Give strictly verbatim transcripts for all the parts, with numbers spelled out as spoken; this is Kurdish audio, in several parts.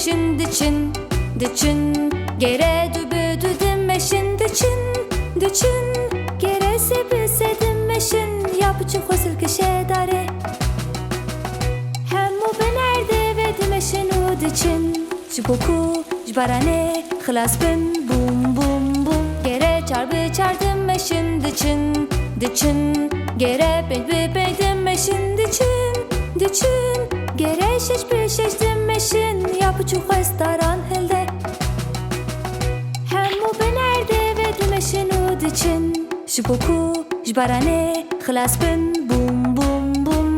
Dimeşin, diçin, diçin. Gere du bi du dimeşin, diçin, diçin. Gere sê bi sê dimeşin, ya biçûk xwe silkişe darê. Hemû bin erdê ve dimeşin û diçin. Ji bo ku ji baranê xilas bin, bûm, bûm, bûm. Gere çar bi çar dimeşin, diçin, diçin. Gere pênc bi pênc dimeşin, diçin, diçin. Gere şeş bi şeş dimeşin, ya biçûk xwe staran hilde. Hemû bin erdê ve dimeşin û diçin. Ji bo ku ji baranê xilas bin, bûm, bûm, bûm.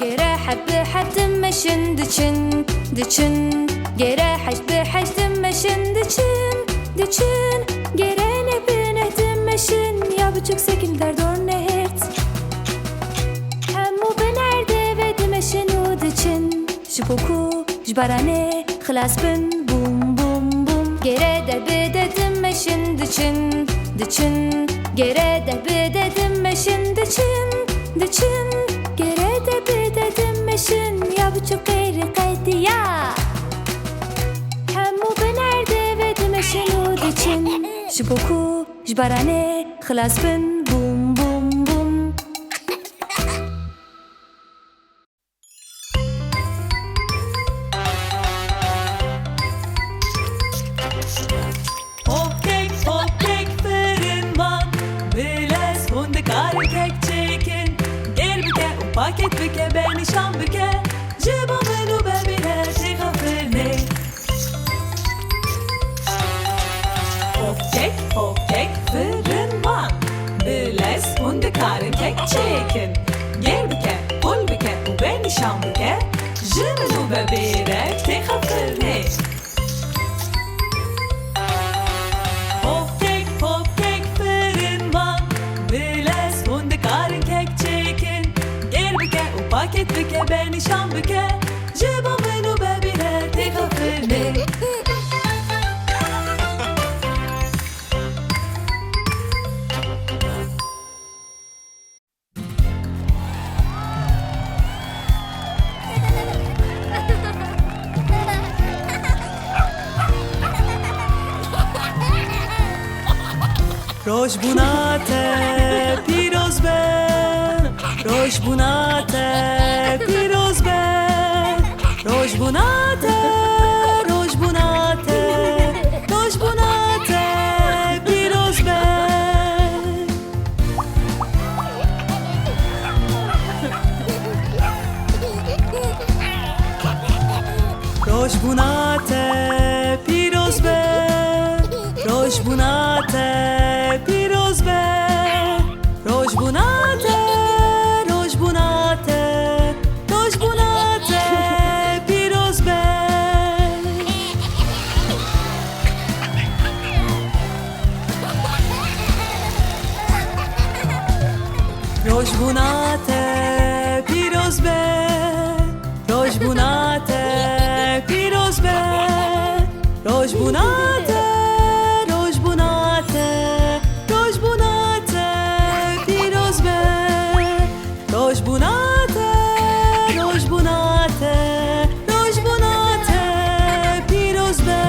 Gere heft bi heft dimeşin, diçin, diçin. Gere heşt bi heşt dimeşin, diçin, diçin. Gere neh bi neh dimeşin, ya biçûk sêkî li derdor nehêrt. Hemû bin erdê ve dimeşin û diçin. Ji bo ku ji baranê xilas bin, bûm, bûm, bûm. Gere deh bi deh dimeşin, diçin, diçin. Gere deh bi deh dimeşin, diçin, diçin. Gere deh bi deh dimeşin, ya biçûk qêrî qediya. Hemû bin erdê ve dimeşin û diçin. Ji bo ku ji baranê xilas bin, bûm, bûm, bûm. Hop kek, hop kek, firin man. Bilez hûn dikarin kek çêkin. Gêr bike û paket bike, be nîşan bike. Ji bo min û be bîne têxa firnê. Hop kek, hop kek, firin man. Bilez hûn dikarin kek çêkin. Gêr bike, qul bike û be nîşan bike. Ji min û be bêre têxa firnê. Hop kek, hop kek, firin man. Bilez hûn dikarin kek çêkin. Gêr bike û paket bike, be nîşan bike. Ji bo min û be bîne têxa firnê. Rojbûna te pîroz be, rojbûna te pîroz be, rojbûna te, rojbûna te, rojbûna te pîroz be. Rojbûna te pîroz be, rojbûna te pîroz be, rojbûna te, rojbûna te, rojbûna te pîroz be. Rojbûna te pîroz be, rojbûna te pîroz be, rojbûna te, rojbûna te, rojbûna te pîroz be. Rojbûna te, rojbûna te, rojbûna te pîroz be.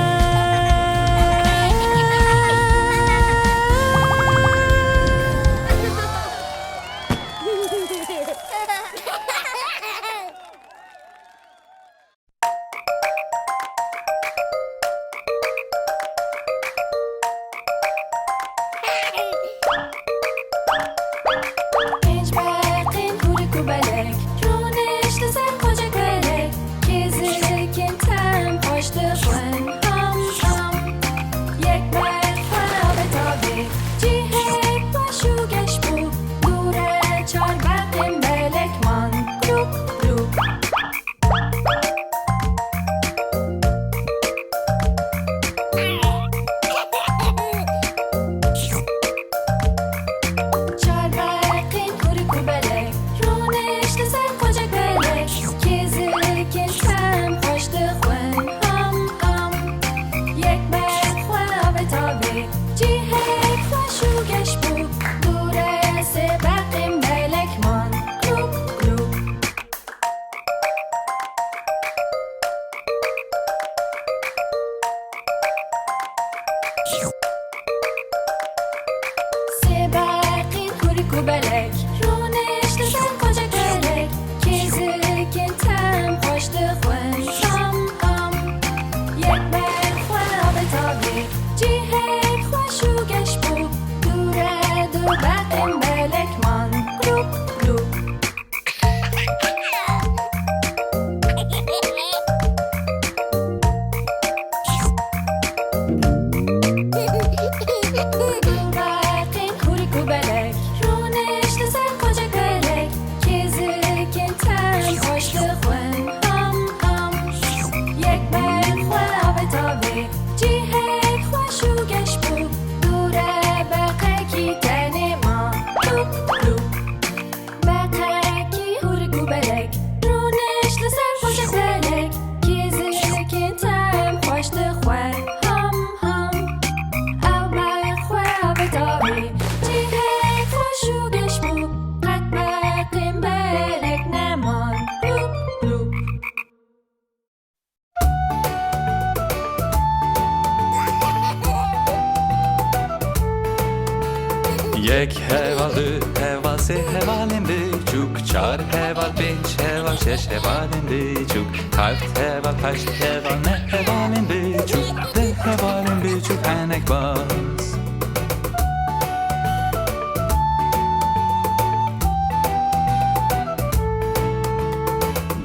Yek heval, du heval, sê hevalên biçûk, çar heval, pênc heval, şeş hevalên biçûk, heft heval, heşt heval, neh hevalên biçûk, deh hevalên biçûk, henek baz.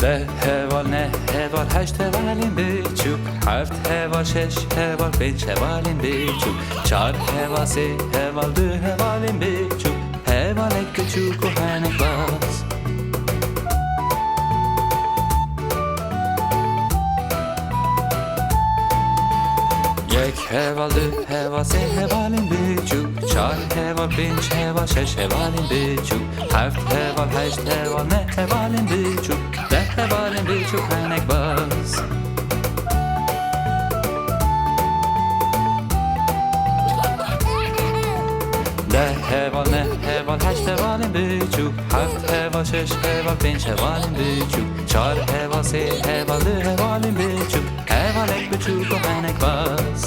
Deh heval, neh heval, heşt hevalên biçûk, heft heval, şeş heval, pênc hevalên biçûk, çar heval, sê heval, du hevalên biçûk, hevalek biçûk û henek baz. Yek heval, du heval, sê hevalên biçûk, çar heval, pênc heval, şeş hevalên biçûk, heft heval, heşt heval, neh hevalên biçûk, deh hevalên biçûk, henek baz. Deh heval, neh heval, heşt hevalên biçûk, heft heval, şeş heval, pênc hevalên biçûk, çar heval, sê heval, du hevalên biçûk, hevalek biçûk û henek baz.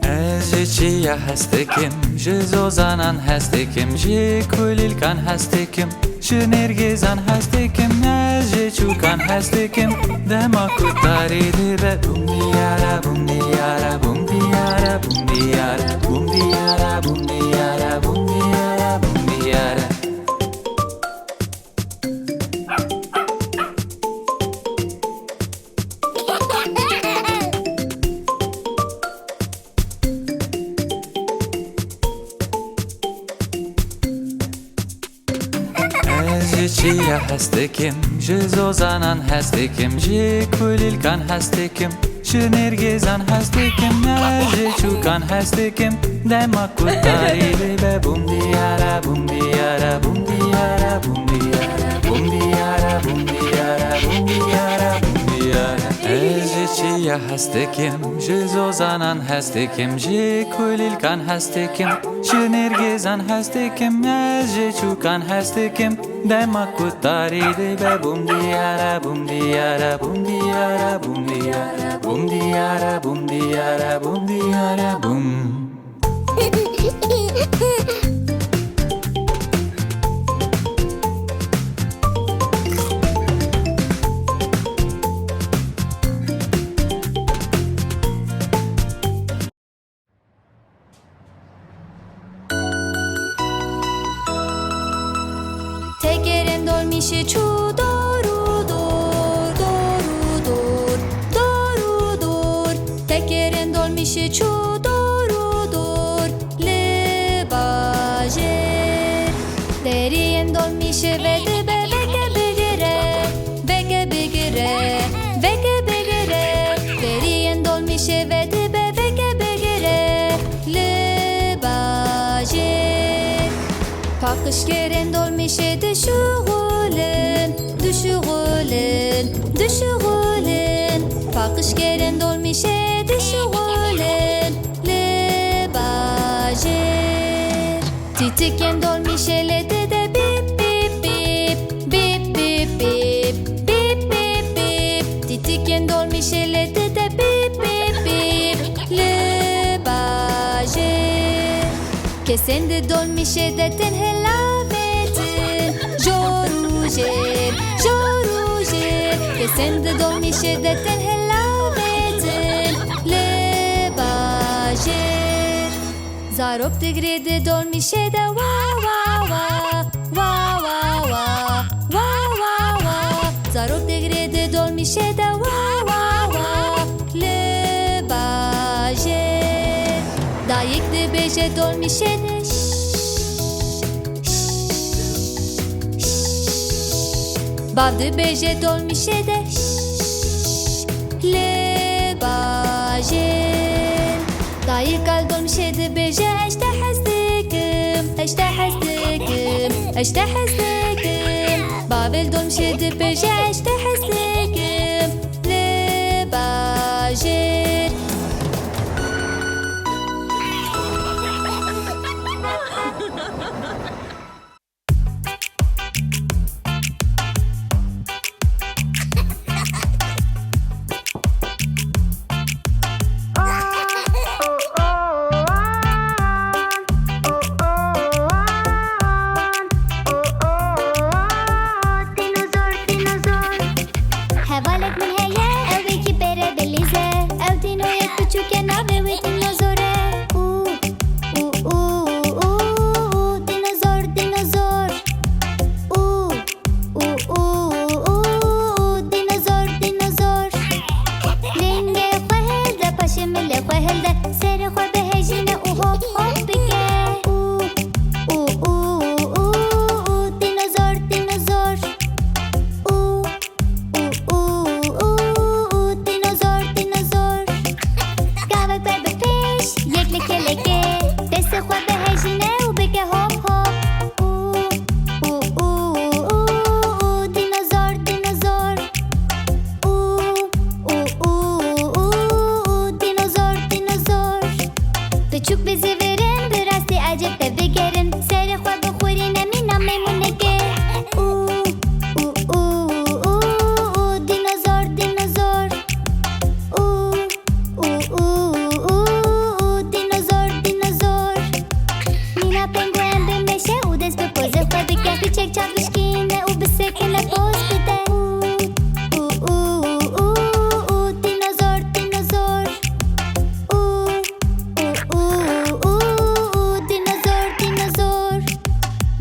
Ez ji çiya hez dikim, ji zozanan hez dikim, ji kulîlkan hez dikim, ji nêrgizan hez dikim, ez ji çûkan hez dikim. Dema ku tarî dibe, bum diyara, bum diyara, bum diyara, bum diyara, bum diyara, bum diyara, bum diyara, bum diyara. Ez ji çiya hez dikim, ji zozanan hez dikim, ji kulîlkan hez dikim, ji nêrgizan hez dikim, ez ji çûkan hez dikim. Dema ku tarî dibe, bum diyara, bum diyara, bum diyara, bum diyara, bum diyara, bum diyara, bum diyara, bum diyara. Ez ji çiya hez dikim, ji zozanan hez dikim, ji kulîlkan hez dikim, ji nêrgizan hez dikim, ez ji çûkan hez dikim. Dema ku tarî dibe, bum diyara, bum diyara, bum diyara, bum diyara, bum diyara, bum diyara, bum diyara, bum. Tekerên dolmîşê çû dor û dor, dor û dor, dor û dor. Tekerên dolmîşê çû dor û dor li bajêr. Deriyên dolmîşê vedibe veke bigire, veke bigire, veke bigire. Deriyên dolmîşê vedibe veke bigire li bajêr. Paqijkerên dolmîşê dişuxulin, dişuxulin, dişuxulin. Paqijkerên dolmîşê dişuxulin li bajêr. Tîtikên dolmîşê lê dide bîp, bîp, bîp, bîp, bîp, bîp, bîp, bîp, bîp. Tîtikên dolmîşê lê dide bîp, bîp, bîp li bajêr. Kesên di dolmîşê de tên hilavêtin, jor û jêr, jor û jêr. Kesên di dolmîşê de tên hilavêtin li bajêr. Zarok digre di dolmîşê de wa, wa, wa, wa, wa, wa, wa, wa, wa. Zarok digre di dolmîşê de wa, wa, wa, li bajêr. Dayik dibêje dolmîşê de şş, şş, şş. Bav dibêje dolmîşê de şş, li bajêr. Ji te hez dikim. Bavê li dom jî dibêje, ji te hez dikim. Li bajêr. Hevalek min heye, ew ê kî pêre bilîze. Ew dînoyek biçûk e, navê wê dinozor e. Û, û, û, û, û, dinozor, dinozor. Û, û, û, û, û, dinozor, dinozor. Lingê xwe hilde, paşê milê xwe hilde, serê xwe bihejîne û hop hop bike. Û, û, û, û, û, dinozor, dinozor. Û, û, û, û, û, dinozor, dinozor. Gavek ber bi pêş, yek li kelekê, destê xwe bihejîne û bike hop hop. Û, û, û, û, û, dinozor, dinozor. Û, û, û, û, û, dinozor, dinozor. Biçûk bi zêvirin, bi rastî ecêb te bigerin. Serê xwe bixurîne, mîna meymûnekê. Û, û, û, û, û, dinozor, dinozor. Û, û, û, û, û, dinozor, dinozor. Mîna penguen bimeşe û dest bi pozê xwe bike. Piçek çav bişkîne û bisekine poz bide. Û, û, û, û, û, dinozor, dinozor. Û, û, û, û, û, dinozor, dinozor.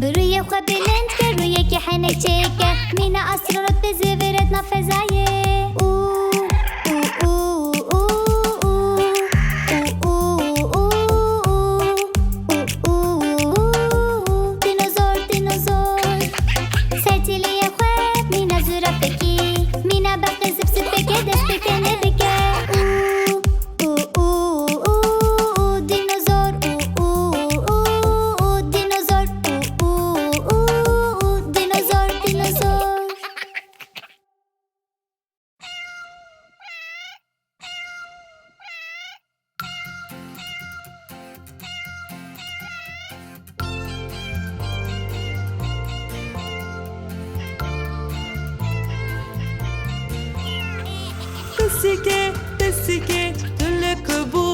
Bi rûyê xwe bilind ke, rûyekî henekçeyek e. Mîna astronot dizîviret nav fezayê. Û, û, û, û, û, û, û, û, û, û, û, dinozor, dinozor. Ser tîliyê xwe mîna zûrafekî, mîna bextê zipzipekê dest bi tenê dike. Û, û, û, û, û, dinozor. Û, û, û, û, dinozor. Û, û, û, û, dinozor, dinozor. Pisîkê, pisîkê, tu li ku bû?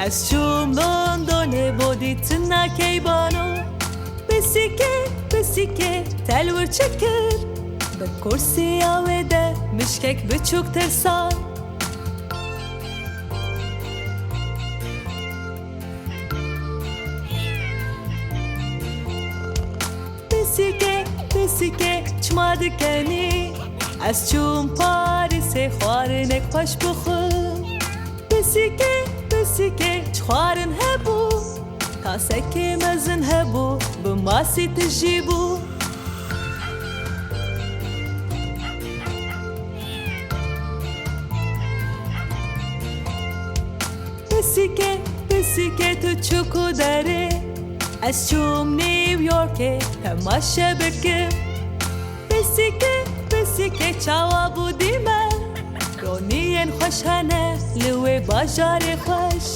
Ez çûm Londonê bo dîtina keybano. Pisîkê, pisîkê, te li wir çi kir? Bi kursiya wê de mişkek biçûk tirsan. Pisîkê, pisîkê, çima dikenî? Ez çûm Parîsê xwarinek xweş bixwim. Pisîkê, pisîkê, çi xwarin hebû? Kasekê mezin hebû, bi masî tijî bû. Pisîkê, pisîkê, tu çû ku derê? Ez çûm New Yorkê temaşe bikim. Pisîkê, pisîkê, çawa bû dîme? Roniyên xweş hene li wê bajarê xweş.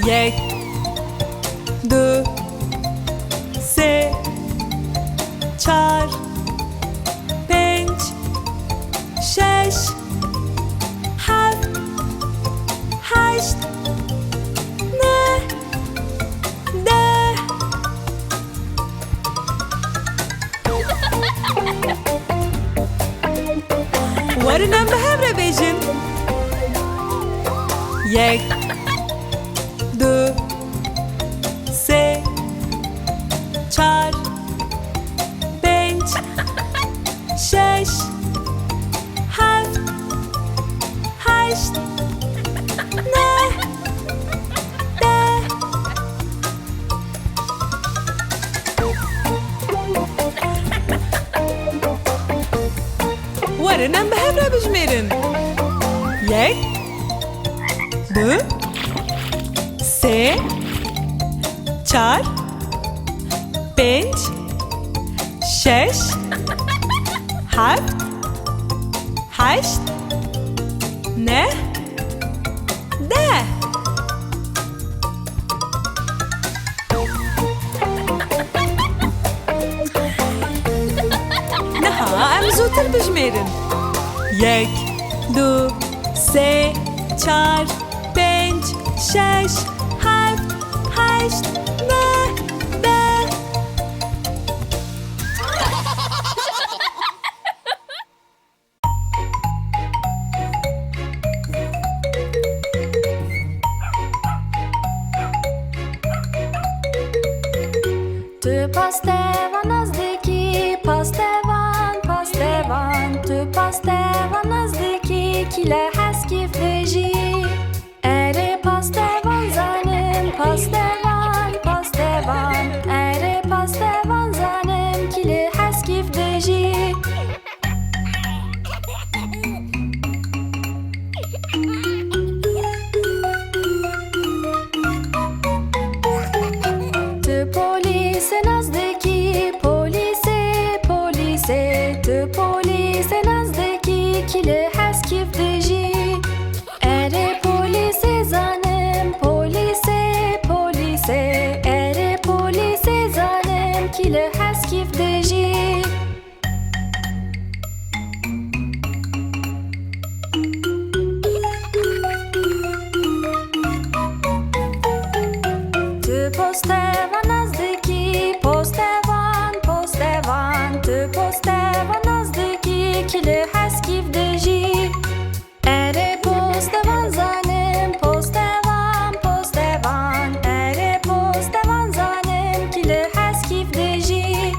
Yek, du, sê, çar, pênc, şeş, heft, heşt, neh, deh. Werin em bi hev re bêjin. Yek, du, sê, çar, pênc, Heft, heşt, neh, deh. Werin em bi hev re bijmêrin. Yek, du, sê, çar, pênc, şeş, heft, heşt, neh, deh. Niha em zûtir bijmêrin. Yek, du, sê, çar, pênc, şeş, heft, heşt, neh, deh. Tu pastevan nas dikî, pastevan, pastevan. Tu pastevan nas dikî, kî li heskîf dijî. Erê pastevan zanim, pastevan, pastevan. Erê pastevan zanim, kî li heskîf dijî. Tu polîsê nas dikî, polîsê, polîsê. Tu polîsê nas dikî, kî li heskîf dijî. Erê polîsê zanim, polîsê, polîsê. Erê polîsê zanim, kî li heskîf dijî. Tu postevan nas dikî, postevan, postevan. Tu postevan nas dikî, kî li heskîf dijî. Erê postevan zanim, postevan, postevan. Erê postevan zanim, kî li heskîf dijî.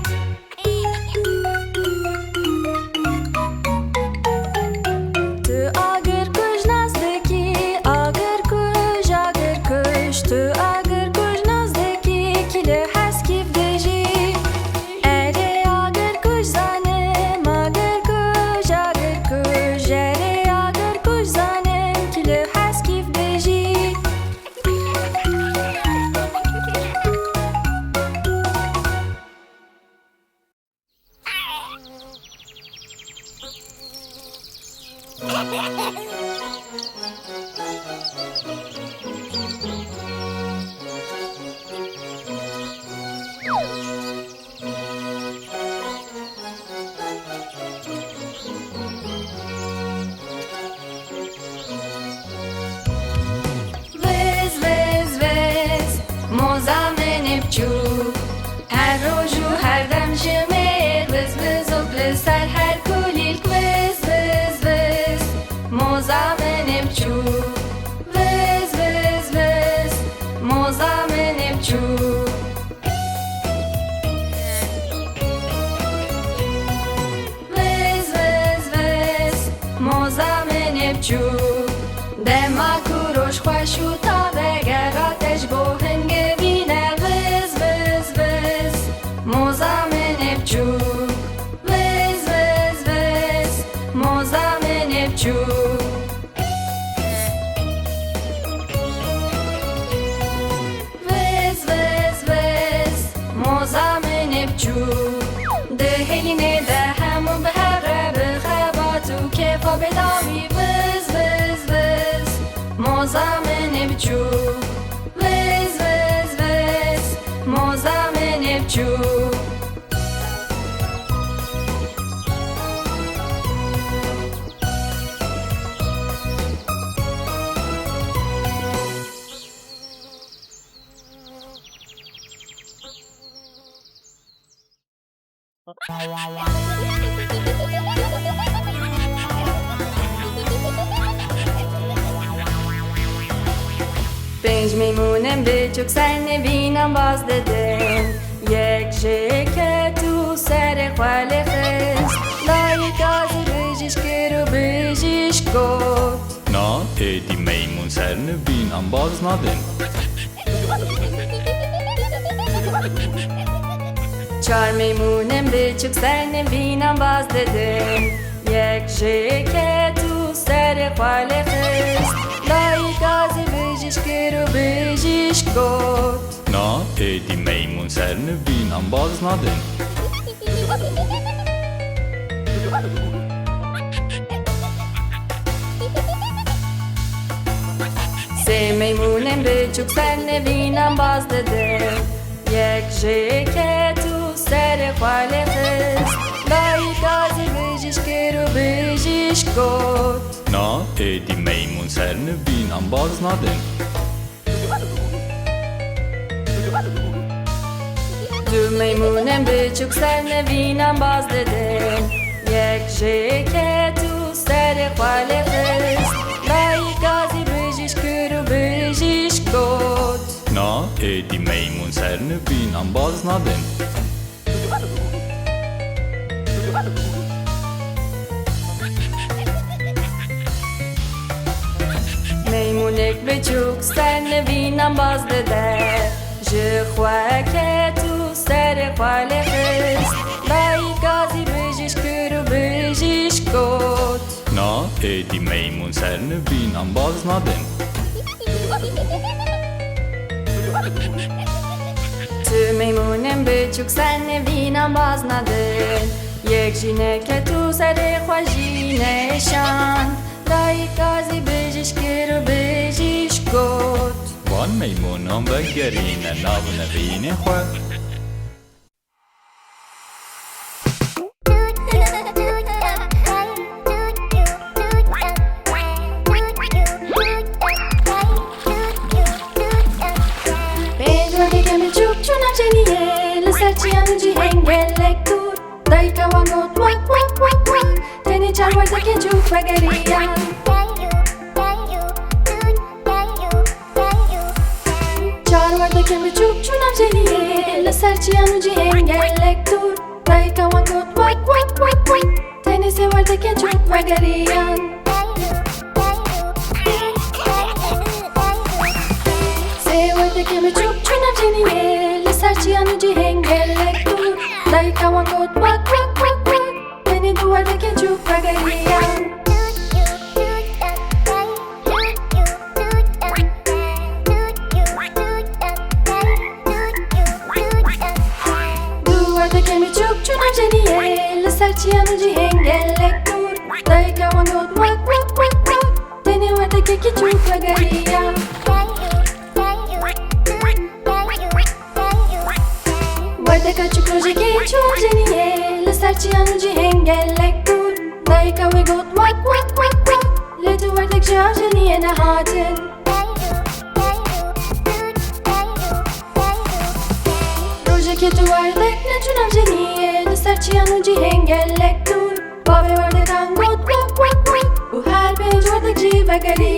Tu agirkuj nas dikî, agirkuj, agirkuj. Tu agirkuj nas dikî, kî li heskîf dijî. Erê agirkuj zanim, agirkuj, agirkuj. Erê agirkuj zanim, kî li heskîf dijî. Viz, viz, viz, moza min ê biçûk. Her roj û her dem ji mêr viz vizok li ser her kulîlk. Viz, viz, viz, moza min ê biçûk. Viz, viz, viz, moza min ê biçûk. Viz, viz, viz, moza min ê biçûk. Dema ku roj xweş û tav e, gera te ji bo hingivîn e. Viz, viz, viz, moza min ê biçûk. Viz, viz, viz, moza min ê biçûk. Viz, viz, viz, moza min ê biçûk. Di hêlînê de hemû bi hev re bi xebat û kêfa bêdawî. Viz, viz, viz, moza min ê biçûk. Viz, viz, viz, moza min ê biçûk. Pênc meymûnên biçûk ser nivînan baz didin. Yek jê ket û serê xwe lê xist. Dayika Bijîşk got. Na, êdî meymûn ser nivîn embaz nadin. Çar meymûnên biçûk ser nivîn embaz didin. Yek jê ket û serê xwe lê xist. Dayika zî bijîşk kir û bijîşk got. Na, êdî meymûn ser nivîn embaz nadin. Sê meymûnên biçûk ser nivîn embaz didin. Yek jê ket û serê xwe lê xist. Dayika zî bijîşk kir û bijîşk got. Na, êdî meymûn ser nivîn embaz nadin. Du meymûnên biçûk ser nivîn embaz didin. Yek jê ket û serê xwe lê xist. Dayika zî bijîşk kir û bijîşk got. Na, êdî meymûn ser nivîn embaz nadin. Meymûnek biçûk ser nivîn embaz dide. Ji xwe ket û serê xwe lê xist. Dayika zî bijîşk kir û bijîşk got. Na, êdî meymûn ser nivîn embaz nadin. Tu meymûnên biçûk ser nivîn embaz nadin. Yek jî neket û serê xwe jî neşand. Dayika zî bijîşk kir û bijîşk got. Van meymûnan vegerîne nav nivînê xwe. Pênc werdekên biçûk çû nav ceniyê, li ser çiyan û cihên gelek dûr. Dayika wan got wak, wak, wak, wak. Tenê çar werdekên çûk vegeriyan. Çar werdekên biçûk çû nav ceniyê, li ser çiyan û cihên gelek dûr. Dayika wan got wak, wak, wak, wak. Tenê sê werdekên çûk vegeriyan. Sê werdekên biçûk çû nav ceniyê, li ser çiyan û cihên gelek dûr. Dayika wan got wak, wak, wak, wak. Tenê du werdekên çûk vegeriyan. Du werdekên biçûk çû nav ceniyê, li ser çiyan û cihên gelek dûr. Dayika wan got wak, wak, wak, wak. Tenê werdekekî çûk vegeriya. Werdeka çûk rojekê çû nav ceniyê, li ser çiyan û cihên gelek dûr. Dayika wê got wak, wak, wak, wak. Lê tu werdek ji nav ceniyê nehatin. Rojekê tu werdek neçû nav ceniyê, li ser çiyan û cihên gelek dûr. Bavê werdekan got wak, wak, wak. Û her pênc werdek jî vegeriyan.